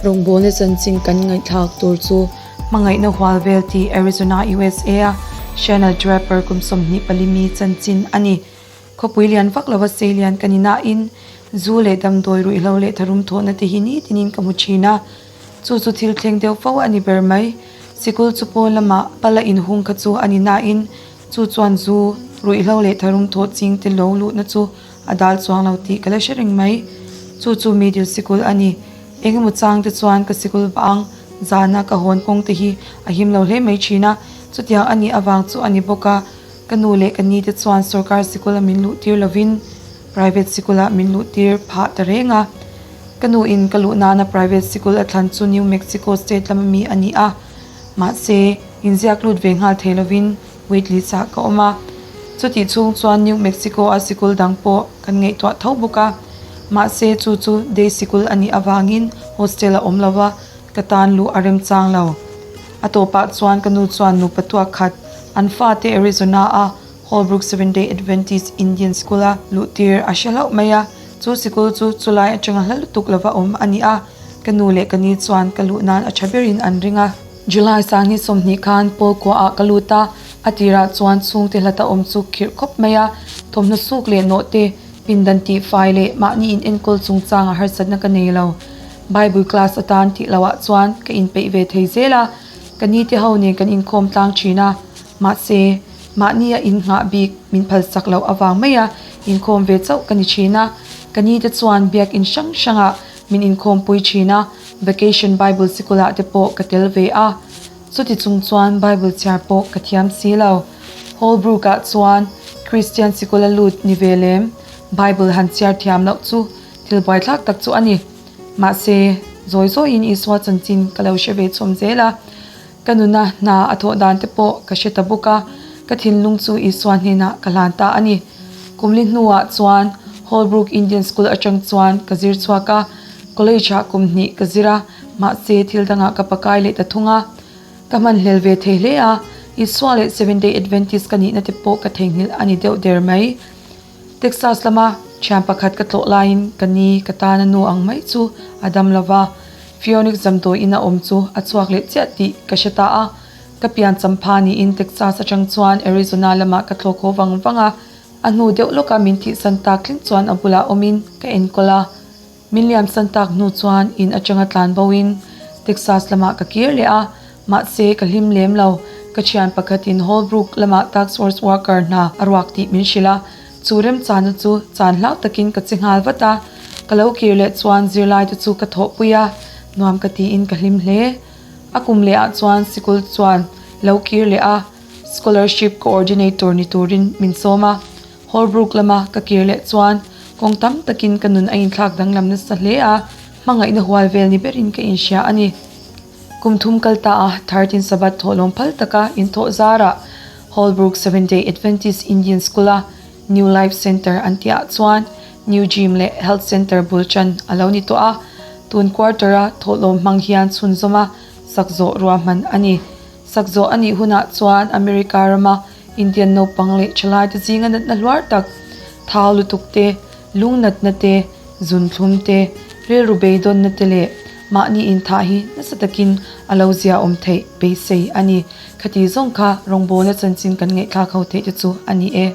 Rawngbawlna chanchin kan ngaihthlak tur chu Hmangaihna hual vel tih Arizona, USA a Shanel Draper kum 24 mi chanchin a ni. Khawpui lian vak lova sei lian ka ni nain zu leh damdawi ruihhlo leh tharum thawhna te hi nitinin ka hmu thin a. Chu chu thil thleng deuh fo a ni ber mai. Sikul chu pawn lamah pala inhung kha chu a ni nain chu chuan zu, ruihhlo leh tharum thawh ching te lo luhna chu a dal chuang lo tih ka la hre reng mai. Chu chu middle sikul a ni. Engemaw chang te chuan ka sikul vang zana ka hawn kawng te hi a him lo hle mai thin a. Chutiang a nih avang chu a ni bawk a, ka nu leh ka ni te chuan sorkar sikula min luh tir lovin private sikula min luh tir phah ta reng a. Ka nu in ka luh nana private sikul a thlan chu New Mexico state lama mi a ni a. Mahse, inziak lut ve nghal thei lovin wait list ah ka awm a. Chutih chhung chuan New Mexico a sikul dang pawh kan ngaihtuah tho bawk a. Mahse, chu chu day sikul a nih avangin hostel a awm lo va, ka tan luh a remchang lo. A tawpah chuan ka nu chuan nupa tuak khat an fate Arizona a Holbrook Seventh Day Adventist Indian School a luh tir a hre hlauh mai a. Chu sikul chu chulai atanga hla lutuk lova awm a ni a, ka nu leh ka ni chuan ka luh nan a tha berin an ring a. July sangni 20 khan Paul kuaah ka lut a, a tirah chuan chhungte hlata awm chu khirh khawp mai a, thawmhnaw suk leh nawh te, pindan tihfai leh mahni in enkawl chungchanga harsatna ka nei lo. Bible class atan tih loah chuan ka inpeih ve thei zel a, ka ni te ho nen kan inkhawm tlang thin a, mahse, Mahnia innghah bik min phalsak loh avang maia inkhawm ve chauh ka ni thin a. Ka nite chuan biakin hrang hrangah min inkhawmpui thin a, Vacation Bible sikulah te pawh ka tel ve a. Chuti chung chuan Bible chhiar pawh ka thiam si lo. Holbrook-ah chuan Kristian sikula lut ni ve lem Bible han chhiar thiam loh chu thil buaithlak tak chu a ni. Mahse, zawi zawiin Isua chanchin ka lo hre ve chhawm zel a. Ka nuna hna a thawh dan te pawh ka hre ta bawk a, ka thinlung chu Isua hnenah ka hlan ta a ni. Kumli hnuah chuan Holbrook Indian School atang chuan ka zir chhuak a, college ah kum hnih ka zir a, mahse thil dangah ka pakai leh ta thung a. Ka hmanhlel ve thei hle a, Isua leh Seventh Day Adventist ka nihna te pawh ka theihnghilh a ni deuh der mai. Texas lama thian pakhat ka tlawh laiin ka ni ka tana nu ang mai chu a dam lo va, Phoenix damdawiin a awm chu a chhuak leh chiah tih ka hre ta a. Ka pian champha niin Texas atang chuan Arizona lamah ka thlawk haw vang vang a, a hnu deuh lawka min thihsan tak thleng chuan a bulah awmin ka enkawl a. Min liamsan tak hnu chuan in atanga tlan bo in Texas lamah ka kir leh a, mahse ka hlim lem lo. Ka thian pakhatin Holbrook lamah task force worker hna a ruak tih min hrilh a, chu remchana chu chan hlau takin ka che nghal vat a. Ka lo kir leh chuan zirlai te chu ka thawhpui a, nuam ka tiin ka hlim hle. A kum leh ah chuan sikul chuan lo kir leh a, scholarship coordinator ni turin min sawm a. Holbrook lama ka kir leh chuan kawng tam takin ka nun a inthlak danglam nasa hle a, hmangaihna hual vel ni berin ka inhria a ni. Kum thum kal ta a, 13 Sabbath thawhlawm phal taka inthawh zarah Holbrook Seventh Day Adventist Indian School-a New Life Centre an tihah chuan New Gym leh Health Centre bul tan a lo ni tawh a, tun quarter-a thawhlawm hmang hian chhunzawma sak zawh ruahman a ni. Sak zawh a nih hunah chuan America rama Indian naupang leh thalaite zinga natna hluar tak, thau lutuk te, lung natna te, zun thlum te, rilru beidawnna te leh mahni inthah hi nasa takin a lo zia awm theih beisei a ni. Khati zawng kha rawngbawlna chanchin kan ngaihthlak ho theih te chu a ni e.